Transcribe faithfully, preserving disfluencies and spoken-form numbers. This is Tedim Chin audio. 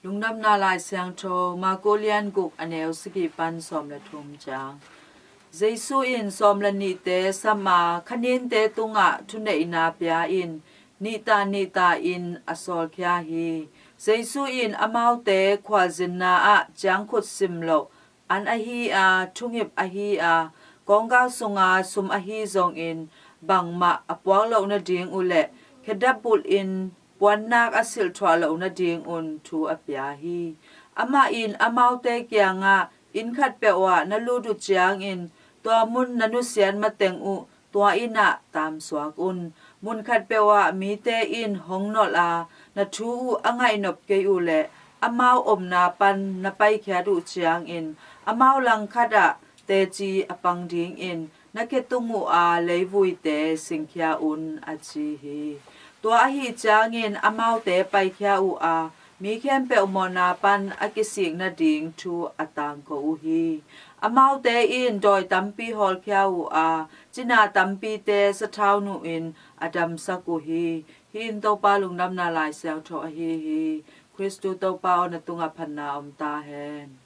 Lungdamna Lai Siangtho, Marku lian guk, a neu sagih pan sawm le thum ciang. Jesu in sawm le nihte sam a, khaninte tungah thuneihna pia in, nihta nihta in a sawlkhia hi. Jesu in amaute khualzinna ah ciangkhut sim loh, an ahi a, thungip ahi a, kawngkal sunga sum ahi zongin bangmah a puak loh nading uh le khedap bulhin puannak a silhthuah loh nadingun thu a pia hi. Amah in amaute kiangah, inn khatpeuh ah na lut uh ciangin tua mun na nusiat mateng uh tua inn ah taamsuak un. Mun khatpeuh ah mite in hong nolh a, na thu uh a ngaihnop kei uh leh amau omna pan na paikhiat uh ciangin amau langkhat ah teci a pang dingin na khe tung uh a leivuite singkhia un, a ci hi. Tua ahi ciangin amaute paikhia uh a, mi khempeuh mawhna pan a kisik nading thu a tangko uh hi. Amaute in dawi tampi hawlkhia uh a, cina tampite sathau nuhin a damsak uh hi. Hih in Topa Lungdamna Lai Siangtho ahi hi. Khristu Topa aw, na tungah phatna om ta hen.